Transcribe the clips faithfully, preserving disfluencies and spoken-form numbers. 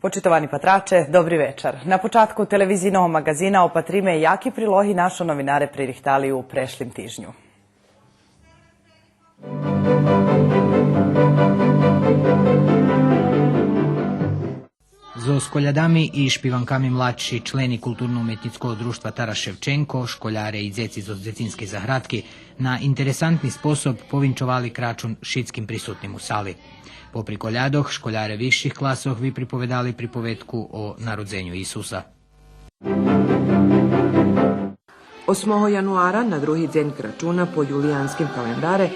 Почитовани патраче, добри вечар. На початку телевизийного маґазина опатриме яки прилоги нашо новинаре пририхтали у прешлим тижню. Зоз колядами и шпиванками младши члени Културно-уметнїцкого дружтва Тарас Шевченко, школяре и дзеци зоз дзецинскей заградки на интересантни способ повинчовали Крачун шицким присутним у сали. Попри колядох, школяре висших класох виприповедали приповедку о народзеню Исуса. Осмого януара, на други дзень Крачуна по юлиянским календаре,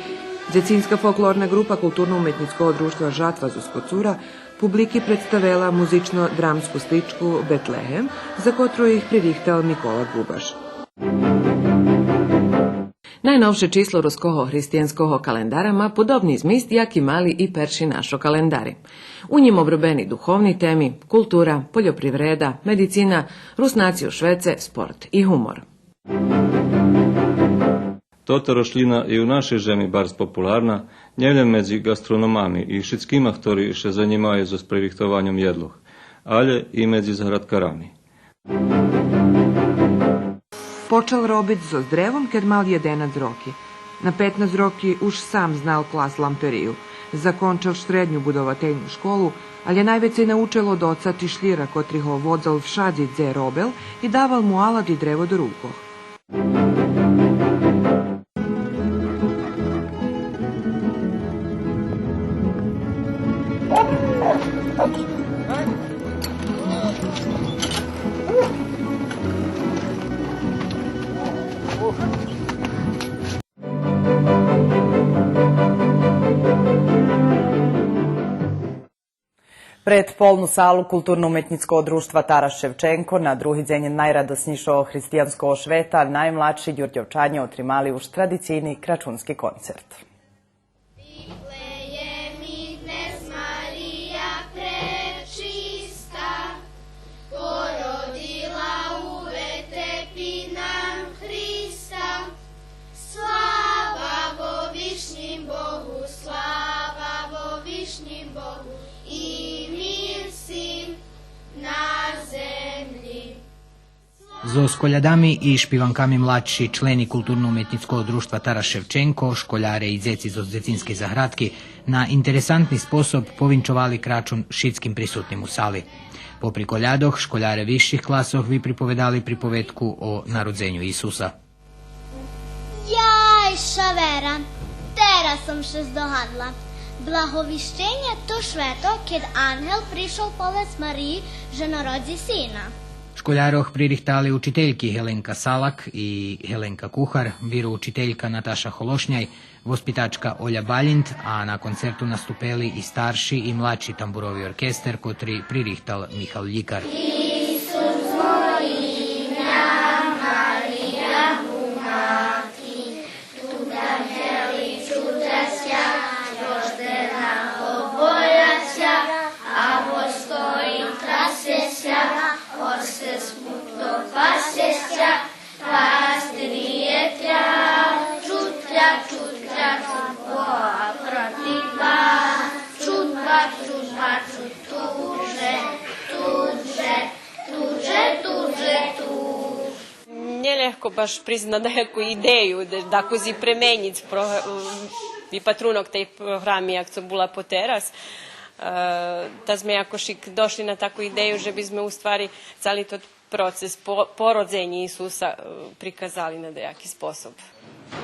дзецинска фолклорна ґрупа Културно-уметнїцкого дружтва Жатва зоз Коцура публики представела музично-драмску сличку Бетлегем, за котру их пририхтал Микола Ґубаш. Найновше число руского християнского календаря ма подобни змист, яки мали и перши нашо календари. У нїм обробени духовни теми, култура, польопривреда, медицина, Руснаци у швеце, спорт и гумор. Тота рошлїна и у нашей жеми барз популарна, нє лєм медзи ґастрономами и шицкима хтори ше занїмаю зоз пририхтованьом єдлох, алє и медзи заградкарами. Почал робиц зоз древом кед мал єденац роки. На петнац роки уж сам знал клац ламперию. Закончел штредню будовательну школу, алє найвецей научел од оца Тишлїра, котри го водзел вшадзи дзе робел и давал му алат и древо до рукох. Пред полну салу Културно-уметнїцкого дружтва Тарас Шевченко на други дзень найрадоснїйшого християнского швета наймладши Дюрдьовчанє отримали уж традицийни крачунски концерт. Зоз колядами и шпиванками младши члени Културно-уметнїцкого дружтва Тарас Шевченко, школяре и дзеци зоз дзецинскей заградки на интересантни способ повинчовали Крачун шицким присутним у сали. Попри колядох, школяре висших класох виприповедали приповедку о народзеню Исуса. Яй, шавера, тераз сом ше здогадла. Благовищенє то швето, кед ангел пришол повесц Мариї же народзи сина. Школярох пририхтали учительки Геленка Салак и Геленка Кухар, вироучителька Наташа Холошняй, воспитачка Оля Балїнд, а на концерту наступели и старши и младши тамбурови оркестер, котри пририхтал Михал Лїкар. Нє легко баш присц на даяку идею, да, дакус и пременїц про-, випатрунок тей програми, як цо була потераз. Е, та зме якошик дошли на таку идею же би зме у ствари цали тот процес по-, породзенє Исуса, е, приказали на даяки способ.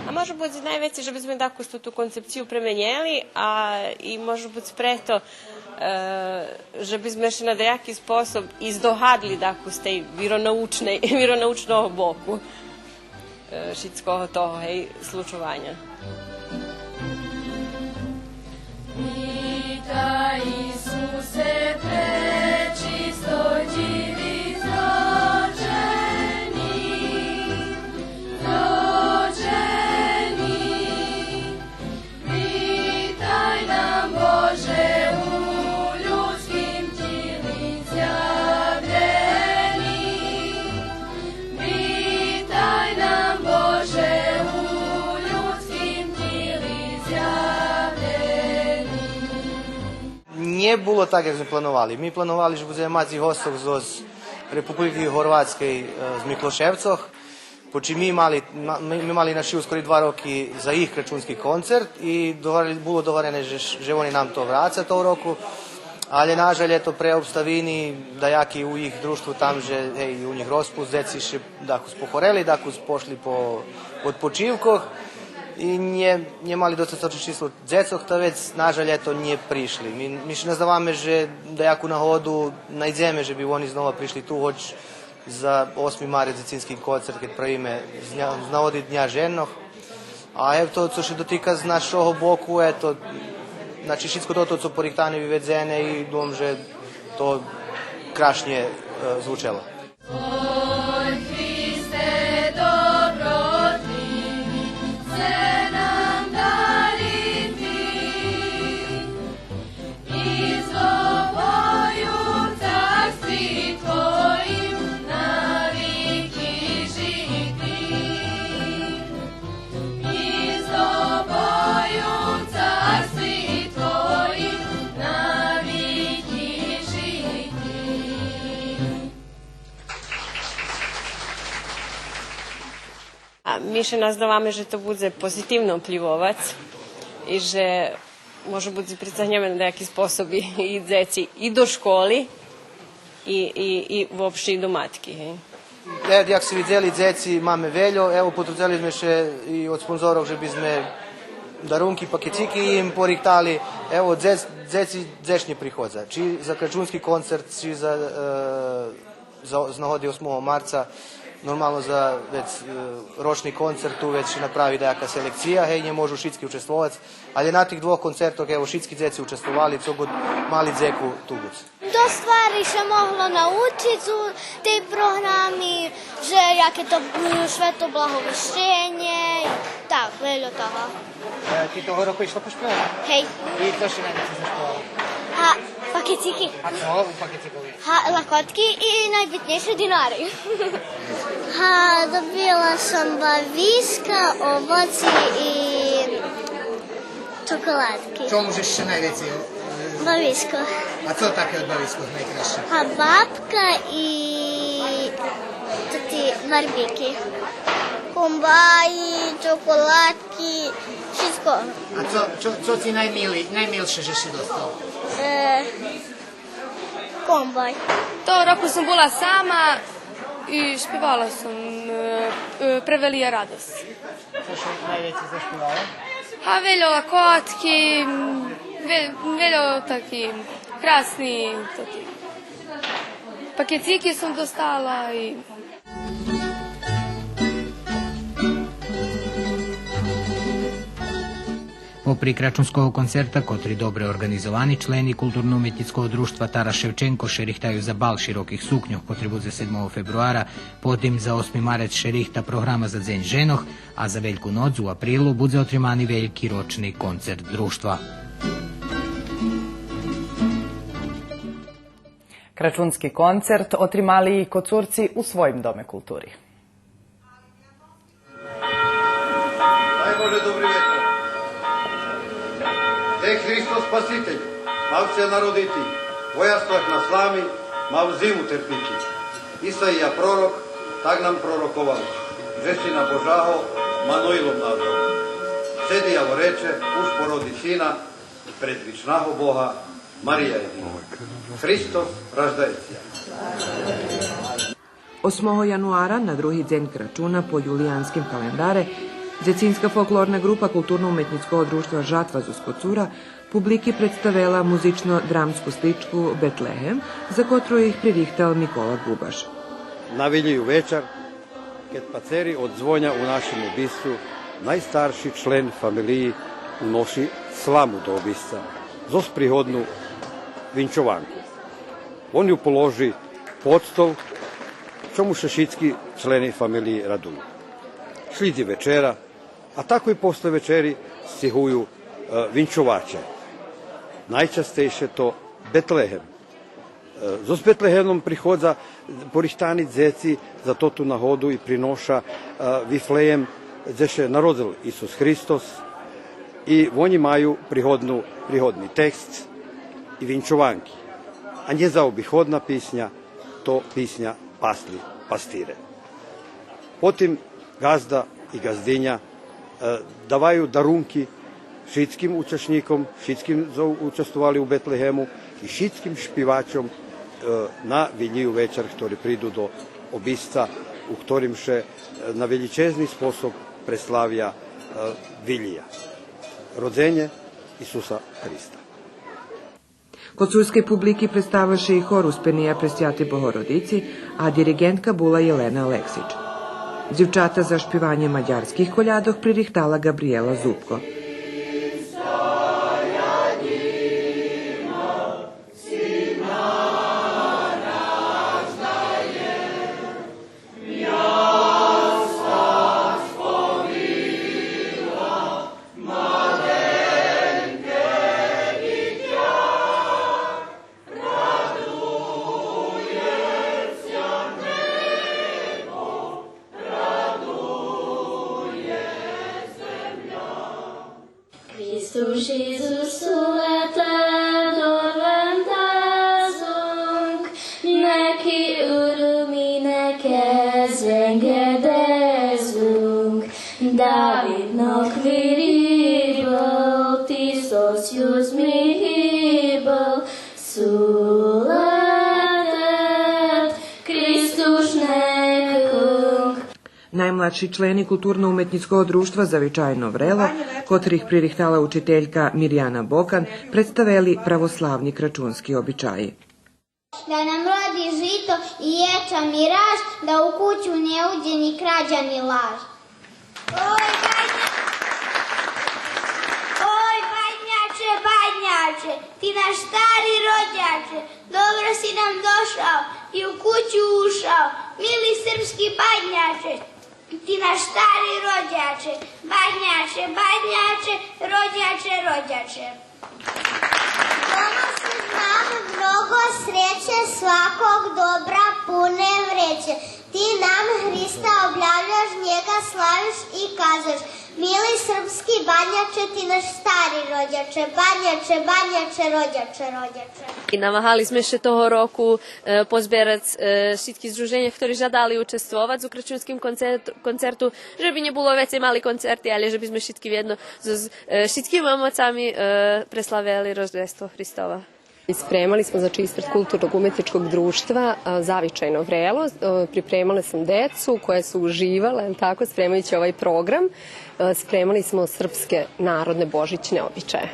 А може буц найвецей же би зме дакус ту, ту концепцию пременєли, а и може буц прето, е, же би зме ше на даяки способ и здогадли дакус тей виронаучней, виронаучного боку, е, шицкого того, гей, случованя. Витай, Исусе, пречи Нє було так як зме плановали. Ми плановали же будземе мац и госцох зоз Републики Горватскей, е, з Миклошевцох. Почим ми мали, ма-, ми, ми мали, значи, ускорі два роки за їх крачунски концерт и договаряли, було договорене же, же вони нам то враца того року. Але, нажаль, ето, пре обставини, даяки у їх дружтву там же, гей, у нїх розпуст, дзеци ше дакус похорели, дакус пошли по одпочивкох и нє, нє мали достаточне число дзецох, та вец, нажаль, ето, нє пришли. Ми, ми ше наздаваме же даяку нагоду найдземе же би вони знова пришли ту, гоч за осми марец дзецински концерт, кед правиме з дня, з нагоди Дня женох. А ето, цо ше дотика з нашого боку, ето, значи, шицко тото цо порихтане, виведзене и думам же то крашнє, е, звучело. А ми ше наздаваме же то будзе позитивно вплївовац и же може будзе прицагнєме на даяки способ и, и дзеци и до школи, и, и, и вообще и до матки, гей. Е, як сце видзели, дзеци маме вельо, ево, потрудзели зме ше и од спонзорох же бизме дарунки, пакецики им порихтали. Ево, дзец-, дзеци дзешнє приходза. Чи за крачунски концерт, чи за, е, за, з нагоди осмого марца, нормално за вец, е, рочни концерт, ту вец ше направи даяка селекция, гей, нє можу шицки участвовац, але на тих двох концертох, ево, шицки дзеци участвовали, цо год мали дзеку ту буц. Досц ствари ше могло научиц у тей програми, же яке то, м, Швето благовещенє, так, вельо того. Е, ти того року и шла пошпивац? Гей. И цо ши найвецей зашпивала? А, пакецики. А цо у пакецикови? Га, лакотки и найбитнєйше динари. Га, добила сом бависка, овоци и чоколадки. Чо любиш ше найвецей? Бависко. А цо таке од бавискох найкрасше? Га, бабка и тоти барбики. Комбаї, чоколадки, шицко. А цо, цо, цо ци наймили-, наймилше же ши достал? Е, Комбай. Того року сом була сама и шпивала сом, е, е, Превелия радосц. Цо ши найвецей зашпивала? А вельо лакотки, ве-, вельо таки красни, таки. Пакецики сом достала и Попри крачунского концерта, котри добре орґанизовани, члени Културно-уметнїцкого дружтва Тарас Шевченко ше рихтаю за бал широких сукньох, котри будзе седмого фебруара, потим за осми марец ше рихта програма за Дзень женох, а за Вельку ноц у априлу будзе отримани вельки рочни концерт дружтва. Крачунски концерт отримали и Коцурци у своїм Доме култури. Дай Боже, добри вечар. Де Христос Спаситель мав ся народити, вояствах на слами мав зиму терпити. Исаия пророк так нам пророковал, же сина Божаго Мануилом назвал. Седи Яворече, уж породи сина, предвичного Бога Мария єдина. Христос раждаєтся. Осмого януара, на други дзень Крачуна по юлиянским календаре, дзецинска фолклорна ґрупа Културно-уметнїцкого дружтва „Жатва” зоз Коцура публики представела музично-драмску стичку „Бетлегем”, за котру их пририхтал Микола Ґубаш. На Вилїю вечар, кед пацери оддзвоня у нашим обисцу, найстарши член фамелиї уноши сламу до обисца зоз пригодну винчованку. Вон ю положи под стол, чому ше шицки члени фамелиї радую. Шлїдзи вечера, а такой после вечери сцигую, е, винчоваче. Найчастейше то Бетлегем. Е, зоз Бетлегемом приходза порихтани дзеци за тоту нагоду и приноша, е, Вифлеєм, дзе ше народзел Исус Христос. И вони маю пригодну, пригодни текст. и винчованки, а нє заобиходна писня, то писня пасли, пастире. Потим ґазда и ґаздиня, е, даваю дарунки шицким учашнїком, шицким зо участвовали у Бетлегему и шицким шпивачом, е, на Вилїю вечар, хтори приду до обисца, у хторим ше, е, на велїчезни способ преславя, е, Вилїя, родзенє Исуса Христа. Коцурскей публики представел ше и хор Успения Пресвятей Богородици, а дириґентка була Єлена Алексич. Дзивчата за шпиванє мадярских колядох пририхтала Ґабриєла Зубко. Krisztus Jézus szólalt a dolván tázunk, neki örömének engedezzünk. Dávidnak véréből, tisztos Jézus méhéből született Krisztus nekünk. Наймладши члени Културно-уметнїцкого дружтва Завичайно врело, котрих пририхтала учителька Миряна Бокан, представели православни крачунски обичаї. Да нам роди жито и єча мираж, да у кучу нє уйдзе ни крадза, ни лаж. Ой, бадня-, ой, бадняче, бадняче, ти наш стари родяче, добро си нам дошал и у кучу ушал, мили српски бадняче, ти наш стари родяче, бадняче, бадняче, родяче, родяче. Дома си нам много срече, сваког добра пуне врече. Ти нам Христа обявяш, нєга славиш и кажеш: мили српски бадняче, ти наш стари родяче, бадняче, бадняче, родяче, родяче. И намагали зме ше того року, е, позберац, е, шицки здруженя хтори жадали участвовац у крачунским концерт-, концерту, же би нє було вецей мали концерти, але же би зме шицки вєдно з, з, е, шицкима моцами, е, преславели Рождество Христово. Spremali smo, znači, ispred Kulturnog umetničkog društva, a, Zavičajno vrelo, a, pripremale sam decu koja su uživala, jel tako, spremajući ovaj program. A, spremali smo srpske narodne božićne običaje.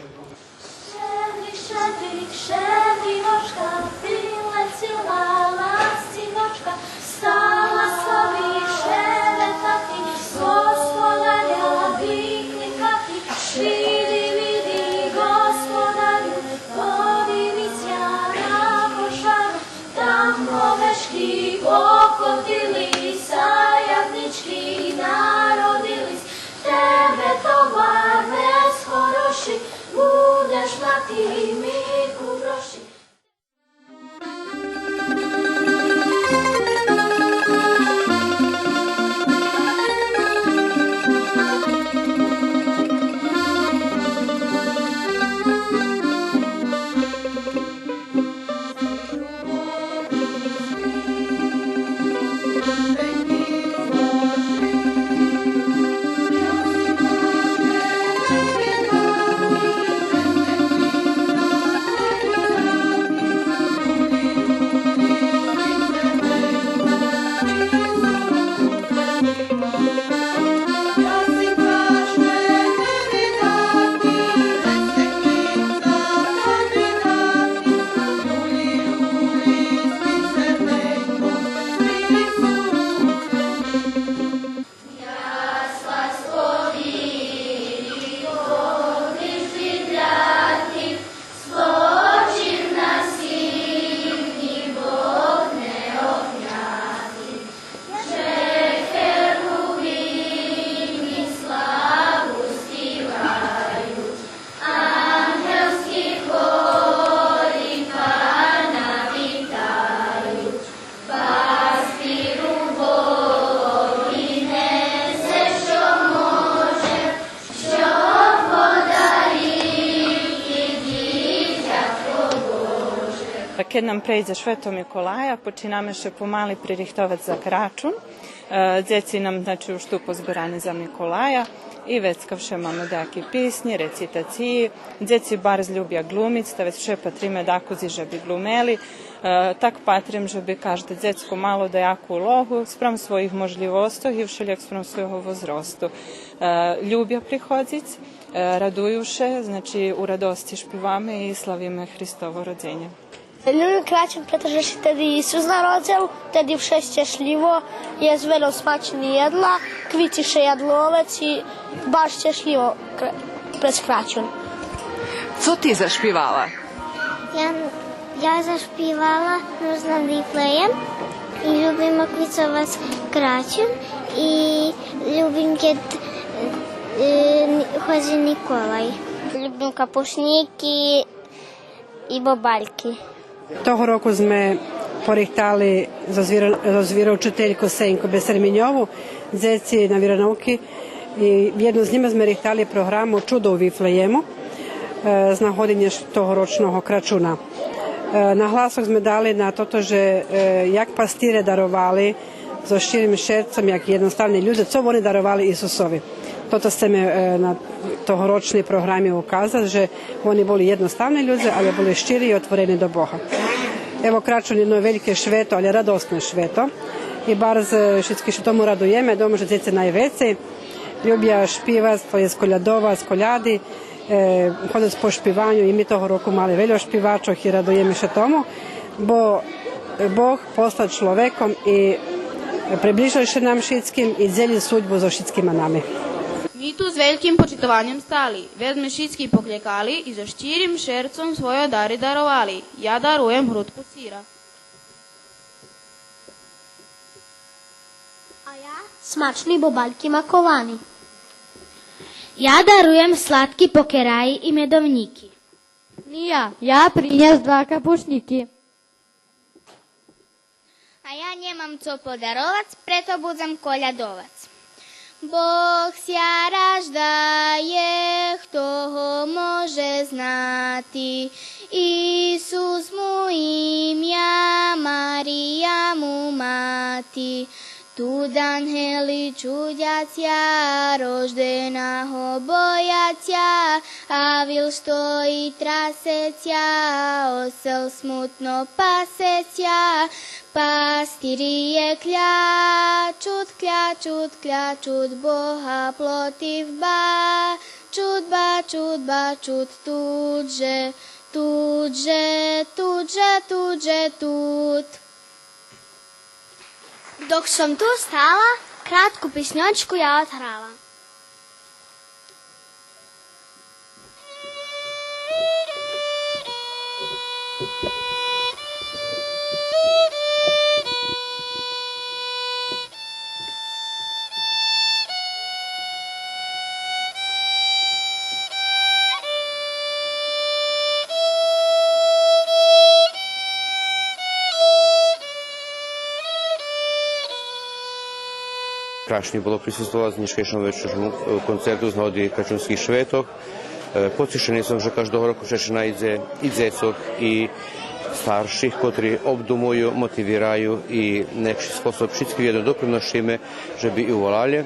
Šedri, šedri, šedri nočka, prilecila lascinočka, stala slavi šebetati, Gospodarja viklikati. Vidi, vidi, Gospodarju, podivi sja na košaru, tam ovečki pokotili, sajadnički narodili, tebe tovar vec horoši, budeš mati mi ku groši. Кед нам прейдзе Швето Миколая, починаме ше помали пририхтовац за Крачун. Е, дзеци нам, значи, уж ту позберани за Миколая и вецка вше маме даяки писнї, рецитациї. Дзеци барз любя глумиц, та вец вше патриме дакудзи же би глумели. Е, так патрим же би кажде дзецко мало даяку улогу спрам своїх можлївосцох и вшелїяк спрам свойого возросту. Е, любя приходзиц, е, радую ше, значи, у радосци шпиваме и славиме Христово родзенє. Любим Крачун, прето же ше теди Исус народзел, теди вше щешлїво, єст вельо смачни єдла, квици ше ядло вец и баш щешлїво кр-, през Крачун. Цо ти зашпивала? Я, я зашпивала Рознан Вифлеєм и любим оквицовац Крачун и любим кед, е, ходзи Николай. Любим капушнїки и бобальки. Того року зме порихтали зоз виро-, зоз вироучительку Сеньку Бесерминьову, дзеци на виронауки, и вєдно з нїма зме рихтали програму Чудо у Вифлеєму, е, з нагоди нєш-, тогорочного Крачуна. Е, нагласок зме дали на тото же, е, як пастире даровали зоз щирим шерцом, як єдноставни людзе, цо вони даровали Исусови. Тото сцеме, е, на тогорочней програми указац, же вони були єдноставни людзе, але були щири и отворени до Бога. Ево, Крачун єдно вельке швето, але радосне швето. И барз, е, шицки ше тому радуєме, думам же дзеци найвецей любя шпивац, то єст колядовац, коляди, е, ходзиц по шпиваню, и ми того року мали вельо шпивачох и радуєме ше тому, бо Бог постал чловеком и приближел ше нам шицким и дзелїл судьбу зоз шицкима нами. Ми ту з вельким почитованьом стали, вец зме шицки поклєкали и зоз щирим шерцом свойо дари даровали. Я даруєм грудку сира. А я смачни бобальки маковани. Я даруєм сладки покераї и медовнїки. Ни я, я принєс два капушнїки. А я нємам цо подаровац, прето будзем колядовац. Бог ся раждає, хто го може знати? Исус му имя, Мария му мати. Туй ангели чудяця, рожденого бояця, а вил стої трасеця, осел смутно пасеця. Пастирє клячут, клячут, клячут, Бога плотив бачут, бачут, бачут, тут же, тут же, тут же, тут же, тут. Док сом ту стала, кратку писньочку я одграла. Крашнє було присуствовац нєшкайшому вечерному, е, концерту з нагоди крачунских шветох. Е, потишени сом же каждого року ше найдзе и дзецох, и старших, котри обдумую, мотивираю и на якши способ шицки вєдно доприношиме же би и у валалє,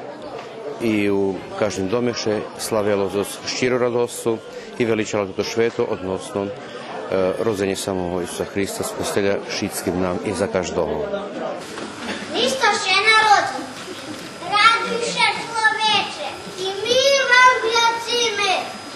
и у каждим доме ше славело зоз щиру радосцу и величало тото швето, односно, е, родзенє самого Исуса Христа, Спасителя шицким нам и за каждого. Христос ше народзел. Радуй ше, чловече, и ми вам гласиме.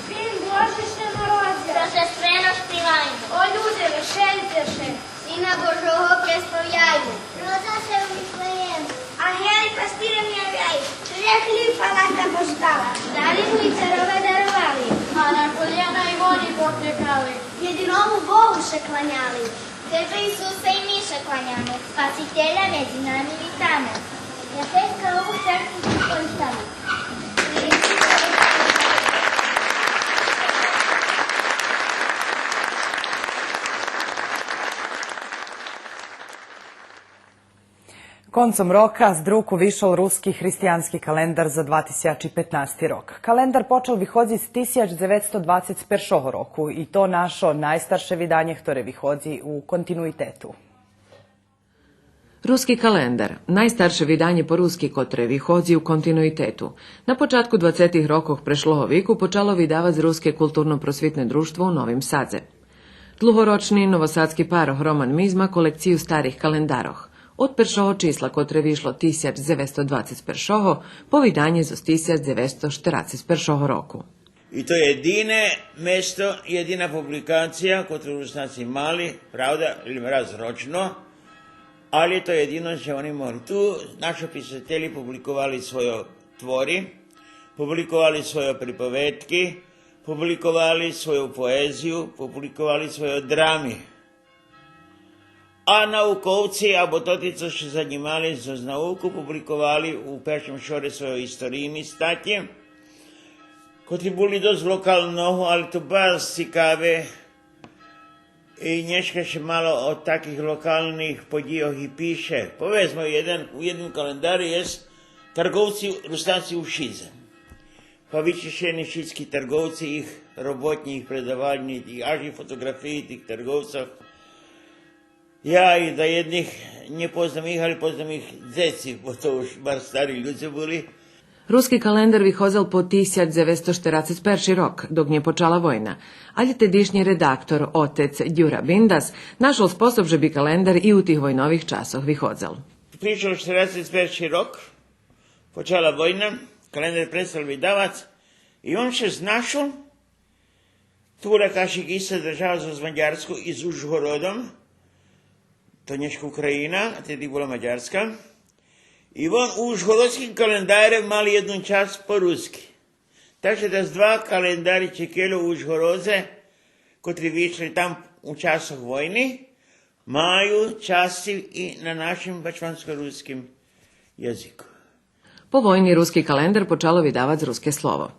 Син Божи ше народзел. Торжествено шпивайме. О людзе, вешелїце ше. Сина Божого преславяйме. Родзел ше у Вифлеєме. Ангели пастиром явяли, же хлїб палата поштала. Дари му и царове даровали. А на колєна и вони поклєкали. Єдиному Богу ше кланяли. Тебе, Исусе, и ми ше кланяме, Спасителя медзи нами витаме. Нєхай скалу шерцу ти поштаме. Концом рока з друку вишол руски християнски календар за два тисячи петнасти рок. Календар почал виходзиц тисяч дзеветсто двацец першого року и то нашо найстарше виданє хторе виходзи у континуитету. Руски календар, найстарше виданє по руски котре виходзи у континуитету, на початку двацетих рокох прешлого вику почало видавац Руске културно-просвитне дружтво у Новим Садзе. Длугорочни новосадски парох Роман Мизма колекцию старих календарох. Од першого числа, котре вишло тисяч дзеветсто двацец першого, по виданє зоз тисяч дзеветсто штерацец першого року. И то је једине место, једина публикација коју Руснаци мали, правда, раз рочно, али то је једино што они могли. Ту наши писатели публиковали својо твори, публиковали својо приповедки, публиковали своју поезију, публиковали својо драми. А науковци, або тоти цо ше занїмали зоз науку, публиковали у першим шоре свойо историйни статї, котри були досц локалного, али то баш цикаве. И нєшка ше мало о таких локалних подїйох и пише. Поведзме, у єден, у єдним календару єст тарговци Руснаци у Шидзе. Па вичишени шицки тарговци, їх роботнї, їх предавальнї, и аж и фотоґрафиї тих тарговцох. Я и да єдних нє познам їх, али познам їх дзеци, бо то уж бар стари людзе були. Руски календар виходзел по тисяч дзеветсто штерацец перши рок, док нє почала война, али тедишнї редактор, отец Дюра Биндас, нашол способ же би календар и у тих войнових часох виходзел. Пришол штерацец перши рок, почала война, календар престал видавац и он ше знашол. Ту була каши иста держава зоз Мадярском и з Ужгородом, то нєшка Україна, а теди була Мадярска. И вон у ужгородским календаре мали єдну часц по руски. Так же дас два календари Чекельо у Ужгородзе, котри вишли там у часох войни, маю часци и на нашим бачманско-руским язику. По войни руски календар почало видавац Руске слово.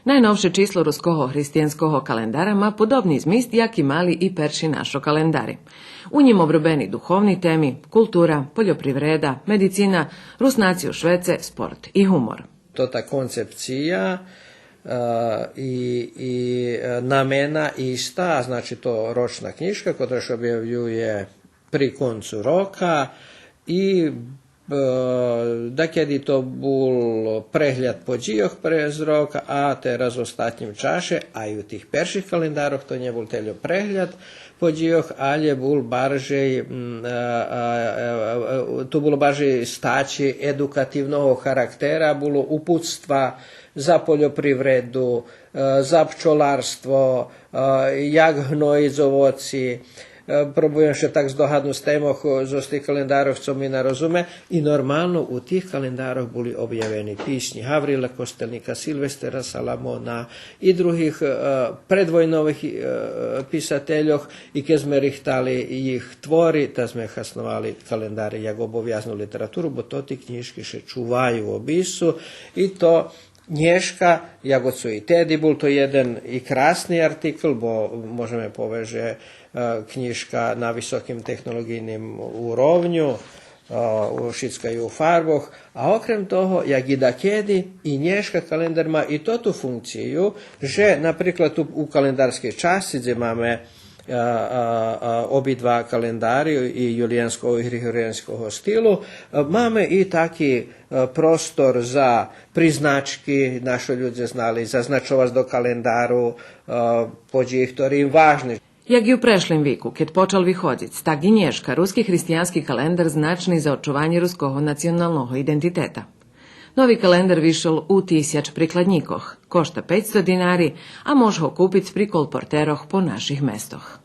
Найновше число руского християнского календара ма подобни змист, яки мали и перши нашо календари. У нїм обробени духовни теми, култура, польопривреда, медицина, Руснаци у швеце, спорт и гумор. То та концепция, е, и, и, е, намена иста, значи то рочна кнїжка котра ше обявює при концу рока и, е, дакеди то бул прегляд подїйох през рок, а тераз у остатнїм чаше, а и у тих перших календарох то нє бул тельо прегляд подїйох, алє бул баржей, м, е, е, е, е, то було баржей стачи едукативного характера, було упутства за польопривреду, е, за пчоларство, е, як гноїц овоци. Е, пробуєм ше так здогаднуц темох, о, зоз тих календарох, цо ми на розуме. И нормално, у тих календарох були обявени писнї Гаврила Костельника, Силвестера Саламона и других, е, предвойнових, е, писательох. И кед зме рихтали їх твори, та зме хасновали календари як обовязну литературу, бо тоти кнїжки ше чуваю у обису. И то нєшка, як оцо и теди, бул то єден и красни артикл, бо можеме повесц же, е, кнїжка на високим технолоґийним уровню, е, у, шицка и у фарбох. А окрем того, як и дакеди, и нєшка календар ма и тоту функцию, же, наприклад, ту у календарскей часци, дзе маме е, е, е, обидва календари и юлиянского и григориянского стилу, е, маме и таки, е, простор за призначки, нашо людзе знали зазначовац до календару, е, подїї хтори им важни. Як и у прешлим вику, кед почал виходзиц, так и нєшка руски християнски календар значни за очуванє руского националного идентитета. Нови календар вишол у тисяч прикладнїкох, кошта пейцсто динари, а мож го купиц при колпортерох по наших местох.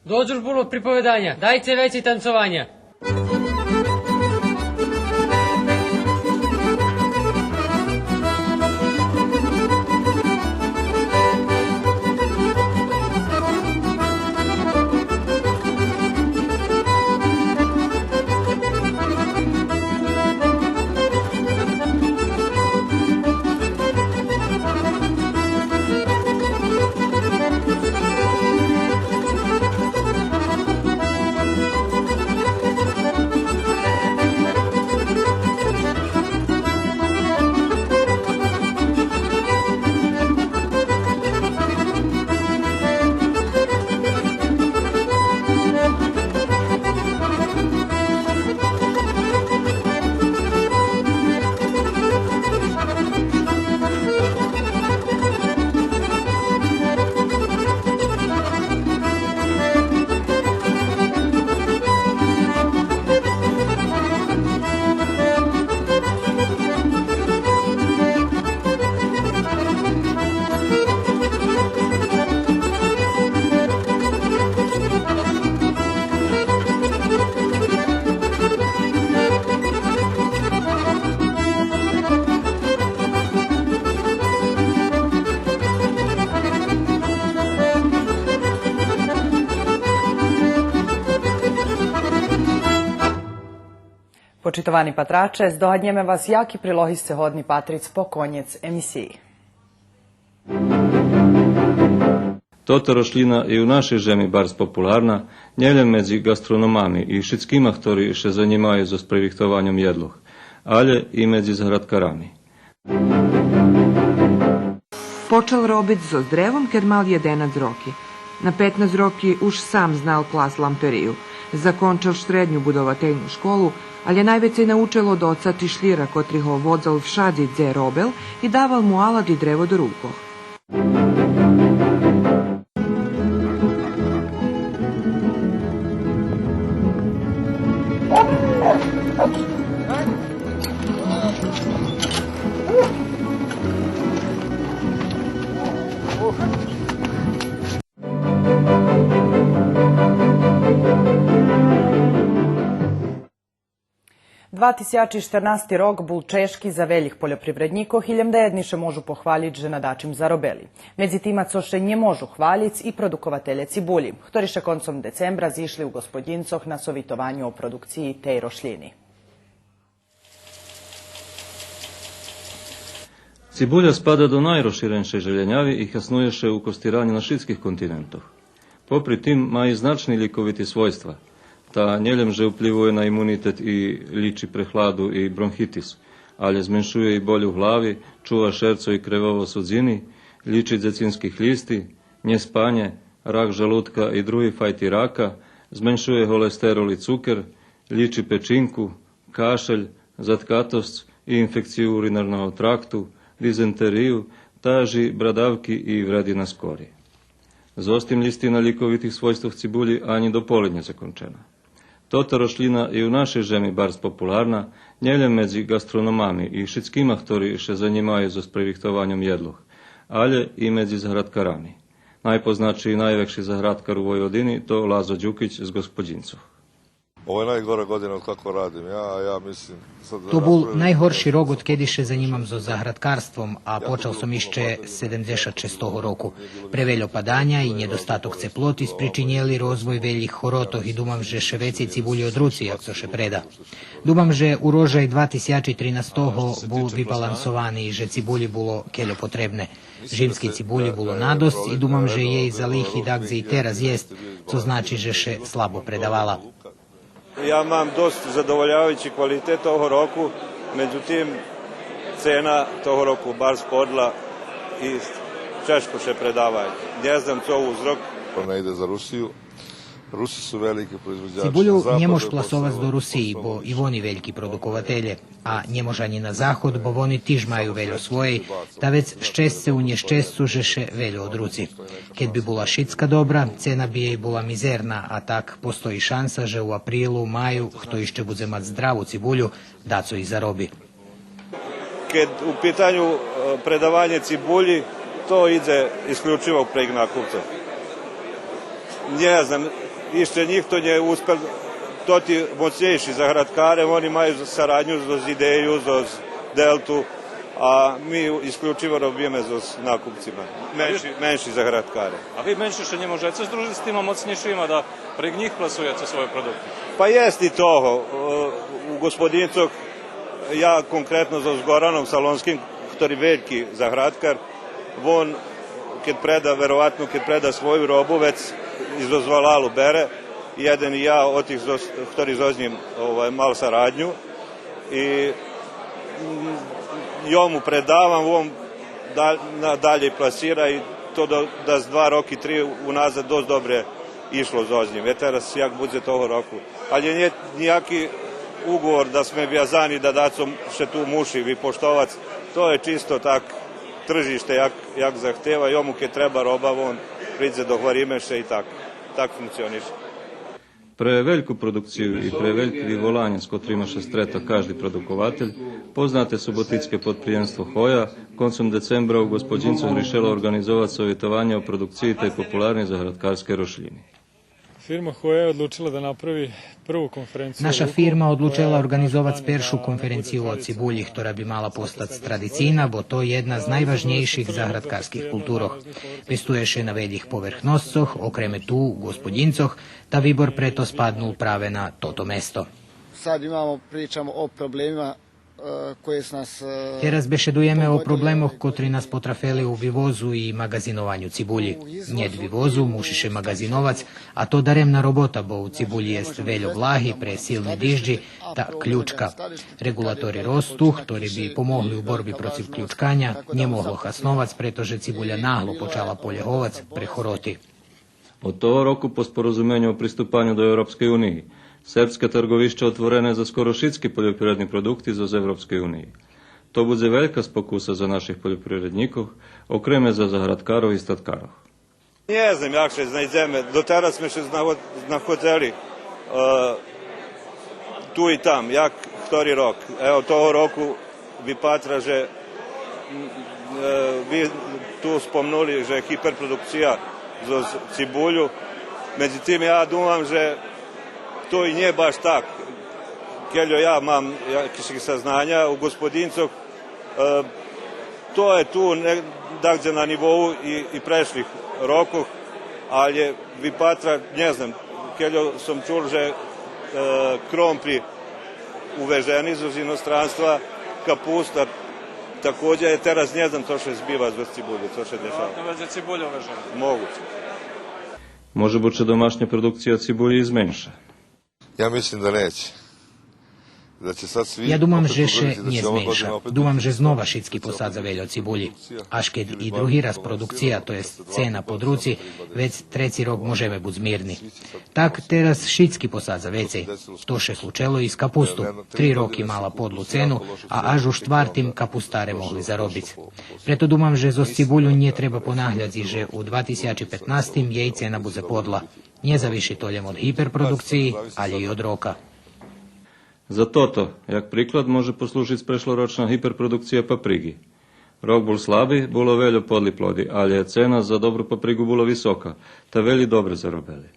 Досц уж було приповеданя, дайце вецей танцованя. Почитовани патраче, здогаднєме вас яки прилоги сце годни патриц по конєц емисиї. Тота рошлїна и у нашей жеми барз популарна, нє лєм медзи ґастрономами и шицкима хтори ше занїмаю зоз пририхтованьом єдлох, алє и медзи заградкарами. Почал робиц зоз древом кед мал єденац роки. На петнац роки уж сам знал клац ламперию. Закончал штредню будовательну школу, алє найвецей научел од оца Тишлїра, котри го водзал вшадзи дзе робел и давал му алат и древо до рукох. Два тисячи штернасти рок бул чежки за велїх польопривреднїкох и лєм даєдни ше можу похвалїц же на дачим заробели. Медзи тима цо ше нє можу хвалїц и продукователє цибулї, хтори ше концом децембра зишли у Господїнцох на совитованю о продукциї тей рошлїни. Цибуля спада до найрозширеншей желєняви и хаснує ше у костираню на шицких континентох. Попри тим, ма и значни лїковити свойства. Та нє лєм же уплївує на имунитет и лїчи прехладу и бронхитис, алє зменшує и боль у глави, чува шерцо и кревово судзини, лїчи дзецински хлїсти, нєспанє, рак желудка и други файти рака, зменшує голестерол и цукер, лїчи печинку, кашель, заткатосц и инфекцию уринарного тракту, дизентерию, тажи брадавки и вреди на скори. Зоз тим лїстина лїковитих свойствох цибулї анї до пола нє закончена. Тота рошлїна и у нашей жеми барз популарна, нє лєм медзи ґастрономами и шицкима хтори ше занїмаю зоз пририхтованьом єдлох, алє и медзи заградкарами. Найпознатши и найвекши заградкар у Войводини то Лазо Дюкич з Господїнцох. Ovo je najgora godina od kako radim ja, a ja mislim, sad То бул найгорши рок одкеди ше занїмам зоз заградкарством, а почал сом ище седемдзешат шестого року. Превельо паданя и нєдостаток цеплоти спричинєли розвой велїх хоротох и думам же ше вецей цибулї одруци як цо ше преда. Думам же урожай два тисячи тринастого бул вибалансовани и же цибулї було кельо потребне. Жимскей цибулї було надосц и думам же єй за лихи дагдзе и тераз єст, цо значи же ше слабо предавала. Ja imam dosta zadovoljavajući kvalitet ovog roku, međutim, cena tog roku bar spodla i češko še predava. Ne znam co uzrok. Ona ide za Rusiju. Rusi su veliki proizvođači na zapadu. Цибулю нє мож пласовац до Русиї, бо и вони вельки продукователє. А нє мож анї на заход, бо вони тиж маю вельо своєй, та вец щесце у нєщесцу же ше вельо одруци. Кед би була шицка добра, цена би єй була мизерна, а так постої шанса же у априлу, маю, хто ище будзе мац здраву цибулю, дацо и зароби. Кед у питаню, е, предавање цибуљи, то иде искључиво прек накупца. Нє знам, Ище нїхто нє успел, тоти моцнєйши заградкаре, вони маю сарадню зоз Идею, зоз Делту, а ми исключиво робиме зоз накупцима, менши, менши заградкаре. А ви менши ше нє можеце здружиц з тима моцнєйшима да прейґ нїх пласуєце свою продукцию? Па єст и того. Е, у Господинцох, я конкретно зоз Гораном Салонским, хтори вельки заградкар, вон кед преда, вероватно кед преда свою робу, вец и зоз валалу бере, єден и я, од тих зоз-, хтори зоз нїм, овай, мал сарадню. И, м, йому предавам, вон даль-, на-, далєй пласира и то до-, дас два роки, три уназад досц добре ишло зоз нїм. Е, тераз як будзе того року. Алє нє нїяки уговор да зме вязани да дацо ше ту муши випоштовац. То є чисто так тржиште як, як захтева, йому кед треба роба, вон придзе, догвариме ше и так, так функционише. Пре вельку продукцию и пре вельки виволаня з котрима ше стрета кажди продукователь, познате суботицке подприємство Хоя концом децембра у Господинцох ришела орґанизовац совитованє о продукциї тей популарней заградкарскей рошлїни. Фирма Хоя је одлучила да направи прву конференцију о луку. Наша фирма одлучела орґанизовац першу конференцию о цибулї, хтора би мала постац традицийна, бо то єдна з найважнєйших заградкарских културох. Пестує ше на велїх поверхносцох, окреме ту, у Господинцох, та вибор прето спаднул праве на тото место. Сад имамо, причамо о проблемима, е, који су нас, е, Тераз бешедуєме о проблемох котри нас потрафели у вивозу и маґазинованю цибулї. Нєт вивозу, муши ше маґазиновац, а то даремна робота, бо у цибулї єст вельо влаги пре силни дижджи та ключка. Реґулатори росту, хтори би помогли у борби процив ключканя, нє могло хасновац, прето же цибуля нагло почала полєговац пре хороти. Од того року, по споразуменю о приступаню до Европскей униї, сербске тарґовище отворене за скоро шицки польопривредни продукти зоз Европскей униї. То будзе велька спокуса за наших польопривреднїкох, окреме за заградкарох и статкарох. Нє знам як ше знайдземе, дотераз зме ше знаго-, знаходзели, е, ту и там, як хтори рок. Ево, того року випатра же, м, е, ви ту спомнули же гиперпродукция зоз цибулю. Медзитим, я думам же то и нє баш так. Кельо я мам якишик сазнаня, у Господинцох, е, то є ту нє-, дагдзе на нивоу и, и прешлих рокох, алє випатра, нє знам, кельо сом чул же, е, кромпри увежени зоз иностранства, капуста такође, е, тераз нє знам цо ше збива зоз цибуљу, цо ше дешава. Веројатно већ цибуља увежена. Могуће. Може буц же домашня продукция цибуљи и зменша? Я мислим да неће. Да ће сад сви Я думам же ше нє зменша. Думам же знова шицки посадза вельо цибуљи. Аж кед и други раз продукция, то єст цена под руци, вец треци рок можеме буц мирни. Так тераз шицки посадза вецей. То ше случело и з капусту. Три роки мала подлу цену, а аж у штвартим капустаре могли заробиц. Прето думам же зоз цибуљу нє треба понагляц и же у два тисячи петнастим єй цена будзе подла. Нє завиши то лєм од гиперпродукциї, алє и од рока. За тото, як приклад, може послужиц прешлорочна гиперпродукция паприґи. Рок бул слаби, було вельо подли плоди, алє цена за добру паприґу була висока, та велї добре заробели.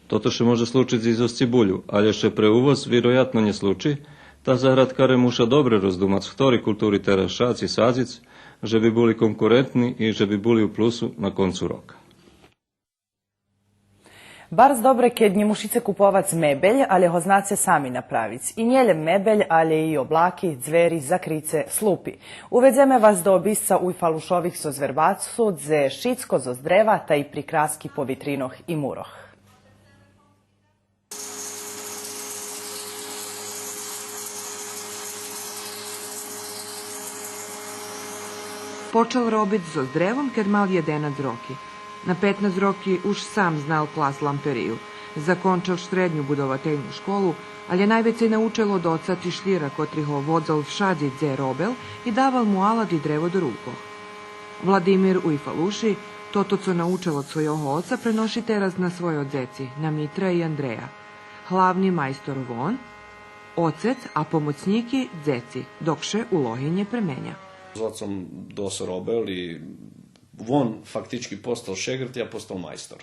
Тото ше може случиц и зоз цибуљу, алє ше пре увоз виројатно нє случи, та заградкаре муша добре роздумац хтори култури тераз шац и садзиц, же би були конкурентни и же би були у плюсу на концу рока. Барз добре кед нє мушице куповац мебель, алє го знаце сами направиц. И нє лєм мебель, алє и облаки, дзвери, закрице, слупи. Уведземе вас до обисца Уйфалушових зоз Вербацу, дзе шицко зоз древа, та и прикраски по витринох и мурох. Почал робиц зоз древом кед мал єденац роки. На петнац роки уж сам знал класц ламперию. Закончал штредню будовательну школу, алє найвецей научел од оца Тишлїра, котри го водзал вшадзи дзе робел и давал му алат и древо до рукох. Владимир Уйфалуши тото цо научел од свойого оца преноши тераз на свойо дзеци, на Митра и Андрея. Главни майстор вон, оцец, а помоцнїки дзеци, док ше улоги нє пременя. З оцом досц робел и вон фактички постал шеґрт, я постал майстор.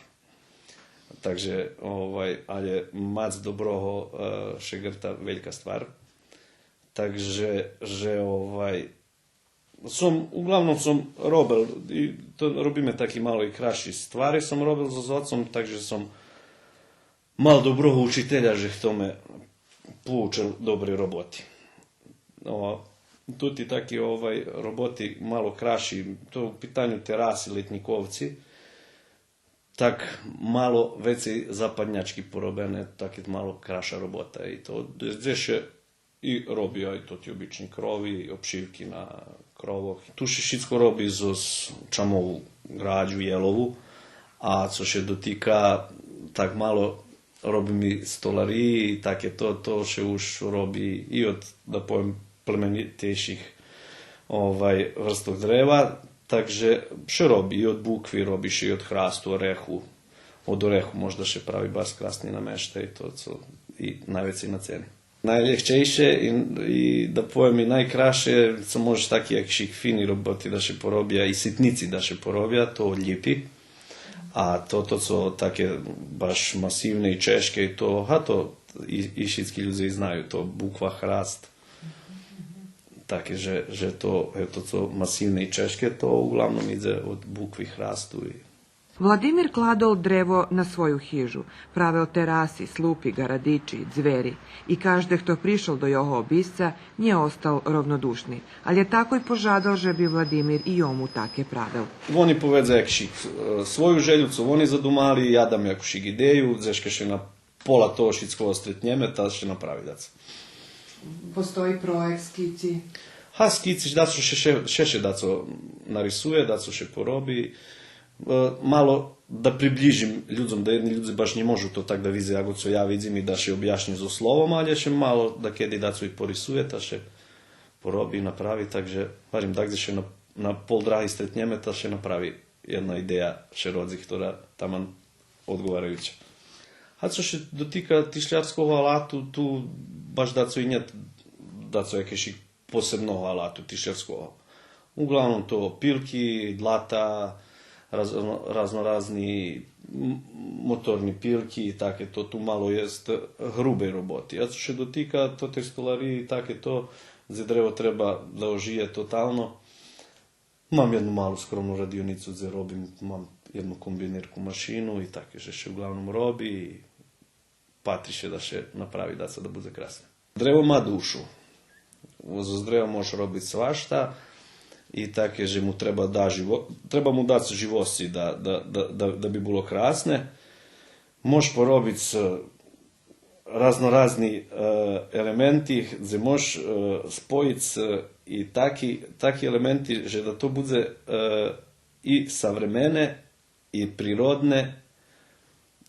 Так же, овай, алє мац доброго, е, шеґерта велька ствар. Так же, же, овай, сом, углавном сом робел, и то робиме таки мало и красши ствари, сом робел зоз оцом, так же сом мал доброго учителя же хто ме поучел добрей роботи. О, ту и таки, овай, роботи мало красши, то у питаню тераси, летнїковци, так мало вецей западнячки поробене, так мало красша робота. И то дзе ше и роби, ай тоти обични крови, обшивки на кровох. Ту ше шицко роби зоз чамову градю, єлову, а цо ше дотика, так мало робим и столариї, таке то, то ше уж роби и од, да повем, племенитейших, овай, врстох древа, так же ше роби и од букви, роби ше и од храсту, ореху. Од ореху можда ше прави барз красни намештай, то цо и найвецей на цени. Найлєгчейше и, и, да повем, и найкрасше, цо може таки якши фини роботи да ше поробя, и ситнїци да ше поробя, то од лїпи. А тото цо таке баш масивне и чежке, то, га, то и, и шицки людзе и знаю, то буква, храст. Таке же, же то, ето цо масивне и чежке, то углавном идзе од букви, храсту и Владимир кладол древо на свою хижу, правел тераси, слупи, ґарадичи, дзвери. И кажде хто пришол до його обисца, нє остал ровнодушни, алє такой пожадал же би Владимир и йому таке правел. Вони поведза якшик, е, свою желю, цо вони задумали, я дам якушик идею, дзешка ше на пола того шицкого стретнєме, та ше направи дацо. Постої проєкт, скици? Га, скици, дацо ше, ше, ше, ше дацо нарисує, дацо ше пороби. Е, мало да приблїжим людзом, да єдни людзе баш нє можу то так да видзе, як цо я видзим, и да ше обяшнї зоз словом, алє ше мало дакеди дацо и порисує, та ше пороби, направи, так же, гварим, дагдзе ше на, на пол драги стретнєме, та ше направи єдна идея, ше родзи, котра таман одговараюца. А цо ше дотика тишлярского алату, ту баш дацо и нєт дацо якешик посебного алату тишлярского. Углавном то пилки, длата, раз-, разноразни м-, моторни пилки и таке то, ту мало єст грубей роботи. А цо ше дотика тотей столариї и таке то, дзе древо треба да ожиє тотално, мам єдну малу скромну радионїцу дзе робим, мам єдну комбинирку машину и таке же ше углавном роби и патри ше да ше направи дацо да будзе красне. Древо ма душу. Зоз древо можеш робиц свашта и таке же му треба да живо-, треба му дац живосци да, да, да, да, да би було красне. Можеш поробиц, е, разноразни, е, елементи, дзе можеш, е, споїц, е, и таки, таки елементи же да то будзе, е, и савремене, и природне,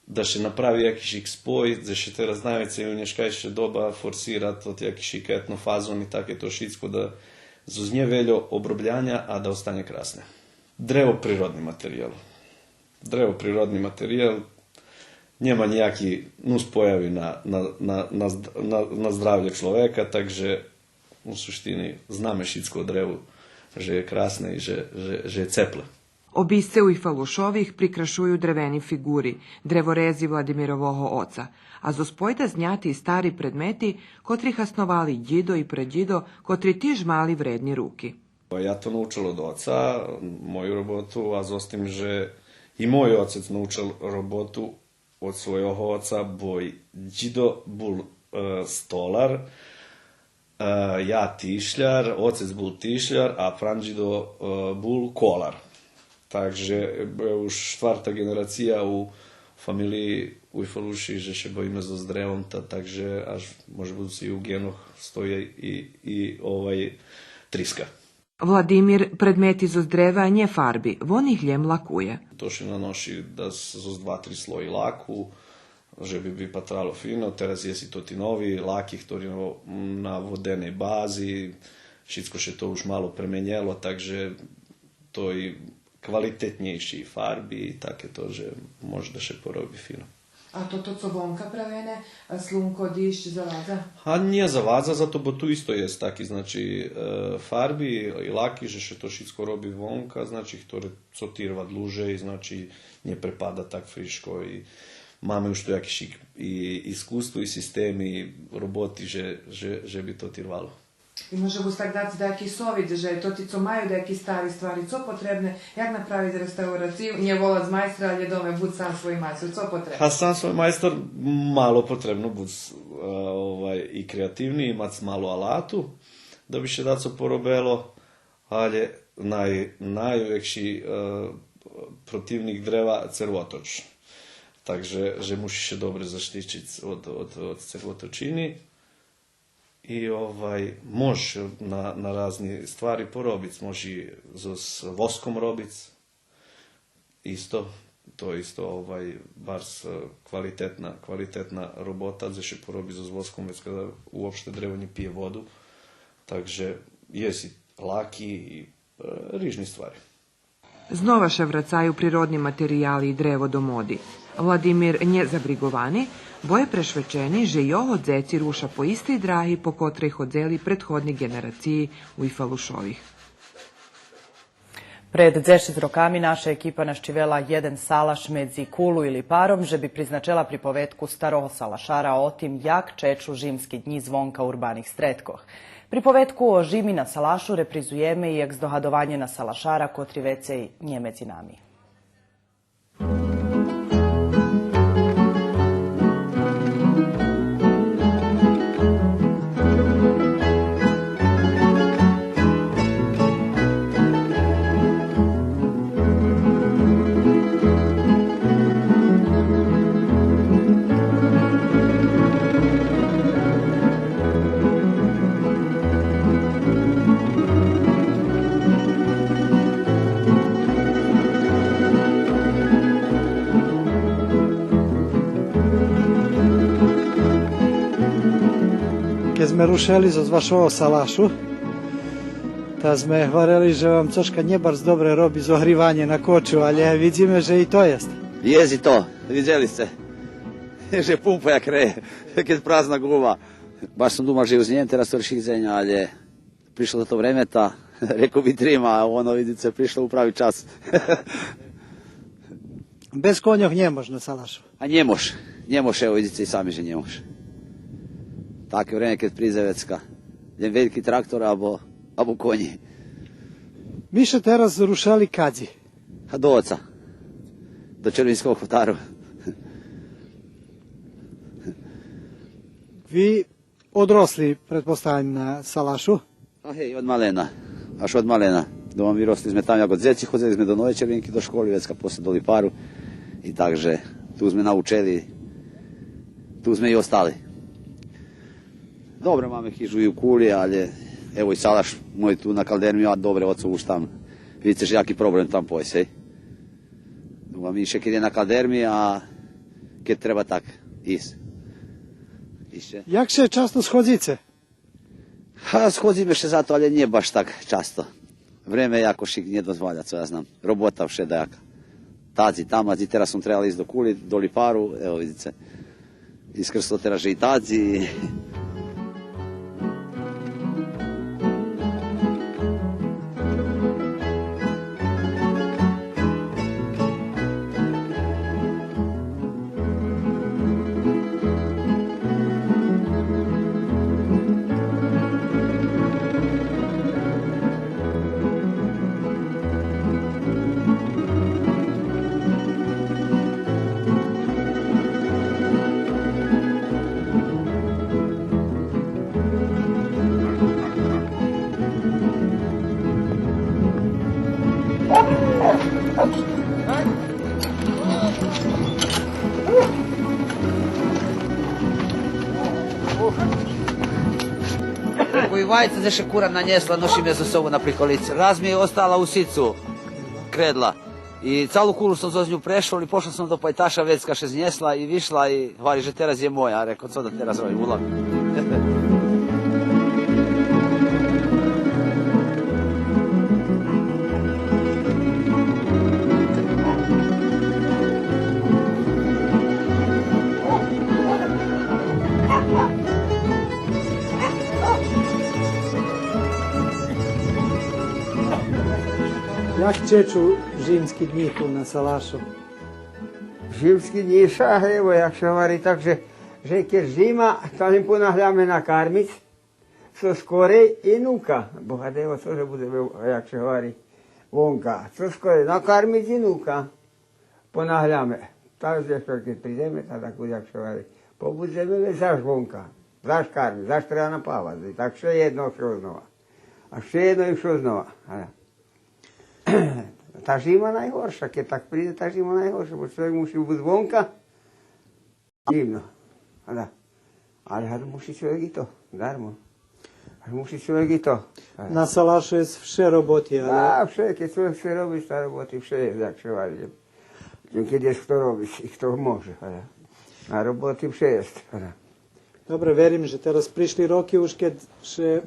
да ше направи якишик спой, дзе ше тераз найвецей у нєшкайше доба форсира тот якишик етнофазон и таке то шицко да зоз нє вельо оброблєня, а да останє красне. Древо природни материял. Древо природни материял, нєма нїяки нус появи на, на, на, на зд-, на, на здравє чловека, так же у суштини знаме шицко о древу, же є красне и же, же, же є цепле. Обисце Уйфалушових прикрашую древени фиґури, древорези Владимирового оца, а зоз пойда зняти и стари предмети, котри хасновали дїдо и прадїдо, котри тиж мали вредни руки. Я то научел од оца, мою роботу, а зоз тим же и мой оцец научел роботу од свойого оца, бо дїдо бул, е, столар, е, я тишляр, оцец бул тишляр, а прадїдо, е, бул колар. Так же, е, уж штварта ґенерация у фамилиї Уйфалуших же ше бавиме зоз древом, та, так же аж може буц и у ґенох стої и, и овай триска. Владимир предмети зоз древа нє фарби, вон их лєм лакує. То ше наноши дас зоз два-три слої лаку, же би випатрало фино. Тераз єст и тоти нови лаки, хтори на, на воденей бази, шицко ше то уж мало пременєло, так же то и квалитетнєйши фарби и таке то же може да ше пороби фино. А тото цо вонка правене, а, слунко, диждж, завадза? А нє завадза, зато бо ту исто єст таки, значи, е, фарби и лаки, же ше то шицко роби вонка, значи, хторе цо тирва длужей, значи, нє препада так фришко и маме уж ту якиш и, и искуство, и системи роботи, же, же, же би то тирвало. И може буц так дац даяки совит, же тоти цо маю даяки стари ствари, цо потребне, як направиц реставрацию, нє волац майстра, але доме буц сам свой майстор, цо потребне? А сам свой майстор, мало потребно буц, е, овай, и креативни, имац мало алату, да би ше дацо поробело, але най-, найвекши, е, противник древа цервоточ. Так же, же мушиш ше добре заштичиц од, од, од цервоточини. И, овай, мож на, на разни ствари поробиц, мож и з, з воском робиц. Исто, то исто, овай, барз, е, квалитетна, квалитетна робота, дзе ше пороби з, з воском, вецка уопште древо нє пиє воду. Так же єст и лаки и, е, рижни ствари. Знова ше врацаю природни материяли и древо до моди. Владимир нє забриґовани, бо є прешвечени же його дзеци руша по истей драги по котрей ходзели предходни ґенерациї Уйфалушових. Пред дзешец роками наша екипа нащивела єден салаш медзи Кулу и Липаром, же би призначела приповедку старого салашара о тим як чечу жимски днї звонка урбаних стредкох. Приповедку о жими на салашу репризуєме и екс здогадованє на салашара котри вецей нє медзи нами. Кед зме рушели зоз вашого салашу, та зме гварели же вам цошка нє барз добре роби зогриванє на кочу, але видзиме же и то єст. Єст и то, видзели сце. Же пумпа як реє, кед празна ґума. Баш сом думал же уж нє тераз тото шиценє, але пришло тото време, та рекол би трима, а оно, видзице, пришло у прави час. Без коньох нє мож на салашу. А нє мож, нє мож, ево, видзице и сами же нє мож. Таке време кед придзе вецка, лєм вельки трактор або, або конї. Ми ше тераз рушели кадзи? А до оца. До Червинского хотару. Ви одросли, предпоставям, на салашу? А гей, од малена. Аж од малена. Дома виросли зме там, як дзеци, ходзели зме до Новей Червинки до школи, вецка после до Липару. И так же ту зме научели, ту зме и остали. Добре, маме хижу и у Кули, але, ево, и салаш мой ту на Калдерми, а добре, оцо уж там. Видзице же яки проблем там пойсц, гей. Думам, ище кед є на Калдерми, а кед треба так исц. Ище. Як ше часто сходзице? Га, сходзиме ше зато, але нє баш так часто. Време якошик нє дозваля, цо я знам. Робота вше даяка. Тадзи, тамадзи, тераз сом требал исц до Кули, до Липару, ево, видзице. Искрсло тераз же и тадзи. Кой вайца дзе ше кура нанєсла, ношим я зоз собу на приколици. Раз ми остала у сицу, кредла. И цалу Кулу сом зоз ню прешол и пошол сом до Пайташа, вецка ше знєсла и вишла и гвари же тераз є моя. А рекол, цо да тераз робим, улам. Як чечу жимски днї ту на салашу? Жимски нїша, ево, як ше гвари, так же, же кед жима, та ми понагляме накармиц цо скорей и нука. Бо гадево, цо же будземе, як ше гвари, вонка. Цо скорей накармиц и нука. Понагляме. Так же кед придземе, та так як ше гвари, побудземе вец заш вонка. Заш кармиц, заш треба напавац. И так вше єдно, вше знова. А вше єдно и вше знова. А. Та жима найгорша, кед так придзе, та жима найгорша, бо чловек муши буц вонка. Дивно. А да. Але гад муши чловек и то, дармо. Гад муши чловек и то. А. На салашу єст вше роботи, але... Да, вше, кед чловек вше роби, та роботи вше єст, як ше гвари. Кед єст хто робиц и хто може, а да. А роботи вше єст, а да. Добре, верим же тераз пришли роки уж кед ше,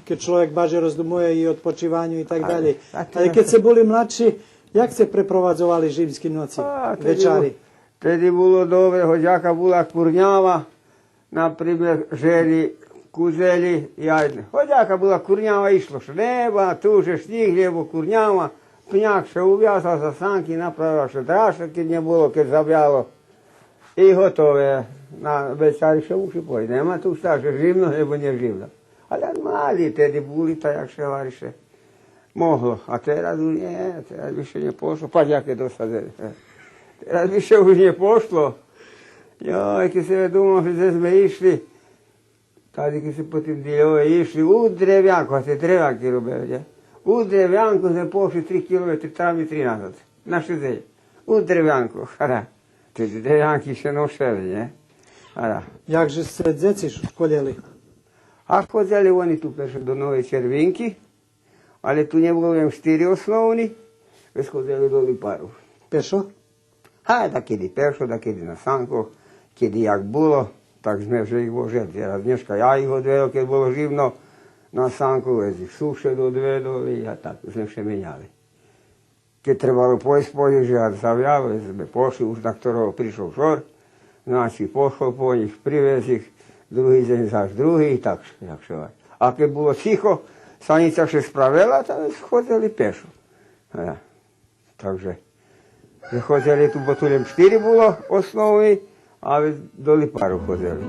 кед чловек баржей роздумує и о одпочиваню и так далєй. А, а тераз... Але кед сце були младши, як сце препровадзовали жимски ноци, вечари? Теди бу-, теди було добре, гоч яка була курнява, например, жели, кузели, яйне. Гоч яка була курнява, ишло ше, нєба, ту же шнїг, нєбо курнява, пняк ше увязал за санки, направила ше драша, кед нє було, кед завяло. И готове. На вечари ше муши поїсц. Нєма ту шта, же жимно, нєбо нє жимно. Але мали теди були, та як ше гвари, ше могло. А тераз уж нє, тераз више нє пошло. Пач, яке досадзенє. Тераз више уж нє пошло. Йой, кед сом думал же дзе зме ишли, тади кед сце по тим дилєве ишли, у древянку, а сце древянки робели, нє? У древянку зме пошли три километри там и три назад. На шицдзесят. У древянку, хара. Теди древянки ше ношели, нє? Хара. Як же сце дзеци школєли? А ходзели вони ту перше до Новей Червинки, але ту нє було лєм штири основни, вец ходзели до Липару. Пешо? А, дакеди пешо, дакеди на санкох, кеди як було, так зме вше их возели. Тераз, нєшка я их одвезох, кед було жимно, на санку, вец их сушед одведол и а так зме вше меняли. Кед требало поїсц, поїсц, же як завяло, зме пошли, уж на хторого пришол шор, значи пошол по нїх, привез их, други дзень заш други и так, як ше гвари. А кед було цихо, санїца ше справела, та ходзели пешо. Е, так же, же ходзели ту, бо ту лєм штири було основни, а вец до Липару ходзели.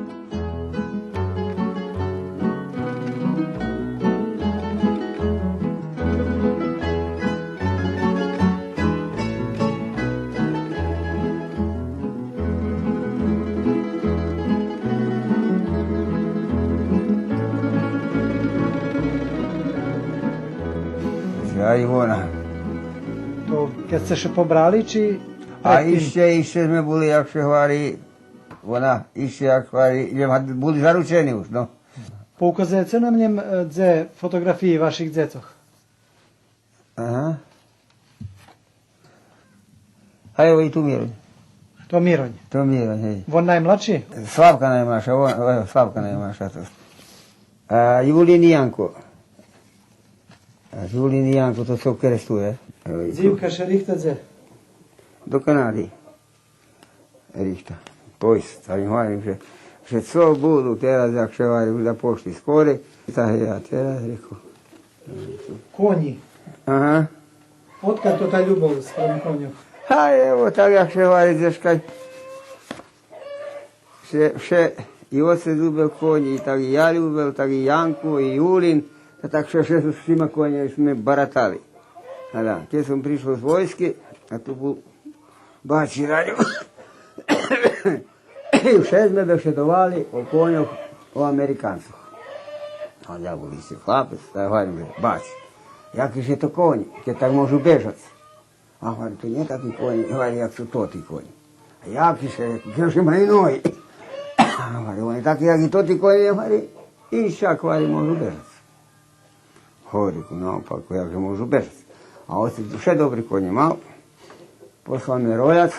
Ай вона. То кед сце ше побрали, чи... А предтим? Ище, ище зме були, як ше гвари, вона, ище, як гвари, були заручени уж, но. Поуказуєце нам нєм, е, дзе фотоґрафиї ваших дзецох? Ага. А ево и ту Миронь. То Миронь. То Миронь, гей. Вон наймладши? Славка наймладша, вон, е, Славка наймладша, то. А Юлин и Янко. А Юлин и Янко, то цо керестує. Ево и ту. Дзивка ше рихта дзе? До Канади. Рихта. Пойсц, та им гварим же, же цо буду тераз, як ше гвари, уж да пошли скорей. Та я тераз рекол. Конї. Ага. Одкаль тота любов спрам коньох? А ево, так як ше гвари, дзешка. Вше, вше, и оцец любел конї, и так и я любел, так и Янко, и Юлин. Та так вше, вше з тима конями зме баратали. А да, кед сом пришол з войски, а ту бул бачи радел. И вше зме бешедовали о коньох, о Американцох. А я бул ище хлапец, та гварим же: бач, яки же то конї, кед так можу бежац. А гвари, то нє таки конї, гвари, як су тоти конї. А яки же, же маю ноги. А гвари, они таки як и тоти конї, гвари, и шак, гвари, можу бежац. Гвари, наопак, як же можу бежац. А оцец вше добри конї мал, послал ме рояц,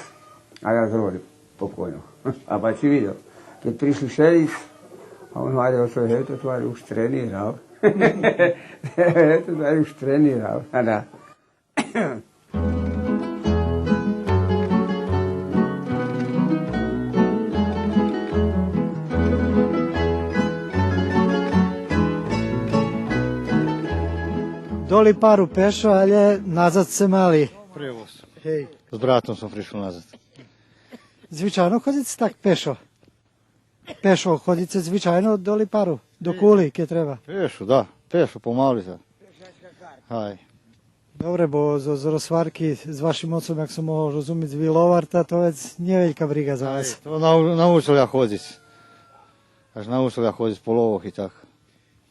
а я з ролї по коньох. А бачи видел, кед пришли шедзиц, а он гвари: оцо, гей, тот, гвари, уж тренирал. Гей, тот, гвари, уж тренирал. А да. До Липару пешо, але назад сце мали превоз. Гей. З братом сом пришол назад. Звичайно ходзице так пешо? Пешо ходзице звичайно до Липару, до Кули, кед треба? Пешо, да, пешо, помали за. Гай. Добре, бо зоз розгварки з вашим оцом, як сом могол розумиц, ви ловар, та то вец нє велька брига за вас. Гай, то нау-, научел я ходзиц. Аж научел я ходзиц по ловох и так.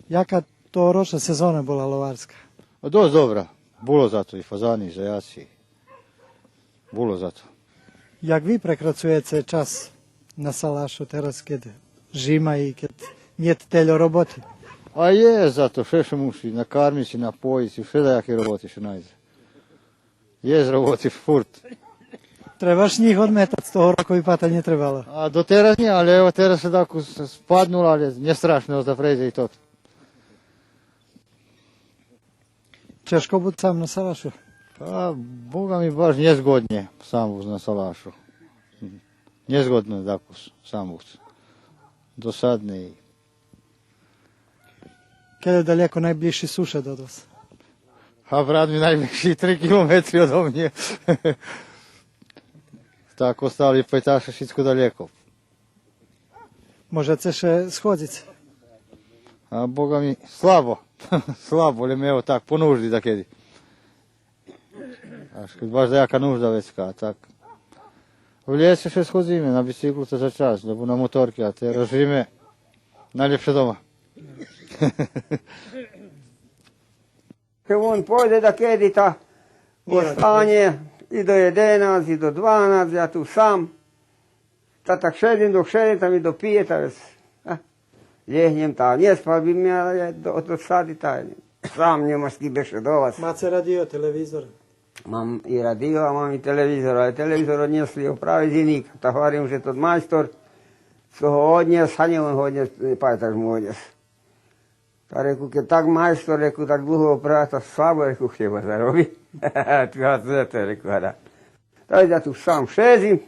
Яка тогорочна сезона була ловарска? Досц добра. Було за то и фазани, и заяци. Було за то. Як ви прекрацуєце час на салашу тераз, кед жима и кед нєт тельо роботи? А є за то, вше ше муши, накармиц и напоїц и вше даяки роботи ше найдзе. Є роботи фурт. Треба шнїг одметац, того року випата нє требала. А дотераз нє, але ево тераз ше так с-, спаднуло, але нє страшне, оста прейдзе и то. Чежко буц сам на салашу? Па, Бога ми, баш нєзгодне сам буц на салашу. Нєзгодне дакус сам буц. Досадне. Кельо далєко найблїзши сушед од вас? А брат ми найблїзши три километри одо мнє. Так остали пайташе шицко далєко. Можеце ше сходзиц? А Бога ми, слабо. Слабо, лєм ево так, по нужди дакеди. Аж кед баш даяка нужда вецка, а так. В лєце ше сходзиме, на бициклу та за час, лєбо на моторки, а тераз жиме найлєпше дома. Кед вон пойдзе дакеди, та останє и до єденац, и до дванац, я ту сам. Та так шедзим, док шедзим, та ми допиє, та вец, а, лєгнєм, та нє спал би ми, але до, до сади, та сам нємам з ким бешедовац. Маце радио, телевизор? Мам и радио, а мам и телевизор, але телевизор однєсли оправиц зиника. Та гварим же тот майстор, цо го однєс, а нє он го однєс, нє памятам же му однєс. Та реку, кед так майстор, реку, так длуго оправя, та слабо, реку, хлєба зароби. Та цо то, реку, гада. Та я ту сам шедзим,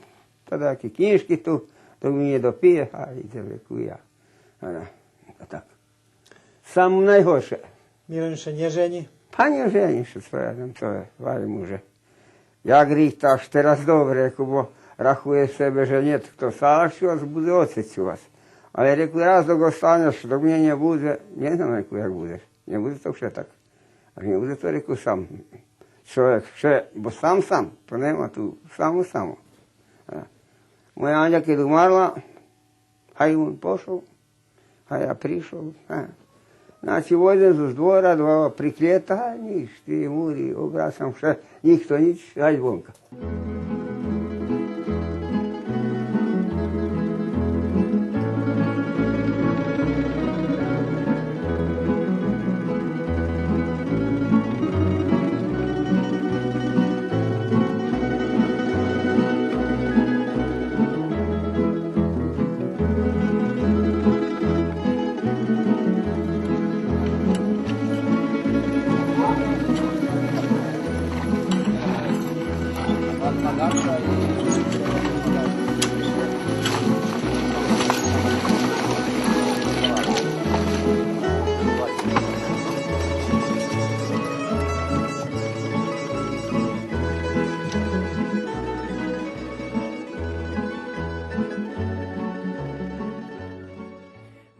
та даяки кнїжки ту, то ми нє допиє, а идзем, реку, я. Гада, а так. Сам найгорше. Милен ше нє жени? Па нє жени ше, цо я знам, цо я гварим уже. Як рик, та аж тераз добре, реку, бо рахує себе же нєт хто салашцю, а будзе оцецю вас. Але, реку, раз док останєш, док мнє нє будзе, нє знам, реку, як будзеш. Нє будзе то вше так. А нє будзе то, реку, сам. Чоловєк вше, бо сам, сам, то нема ту, само, само. А. Моя Аня кед умарла, гай вон пошол, а я пришол, а. Значи, войдзем зоз двора, два приклєта, нїч, ти мури, обрацам ше, нїхто нїч, гай вонка.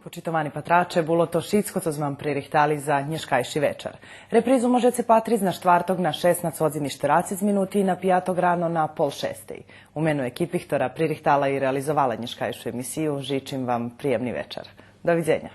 Почитовани патраче, було то шицко цо зме вам пририхтали за нєшкайши вечар. Репризу можеце патриц на штварток на шеснац годзин и штерацец минути и на пияток рано на пол шестей. У мену екипи хтора пририхтала и реализовала нєшкайшу емисию, жичим вам приємни вечар. Довидзеня.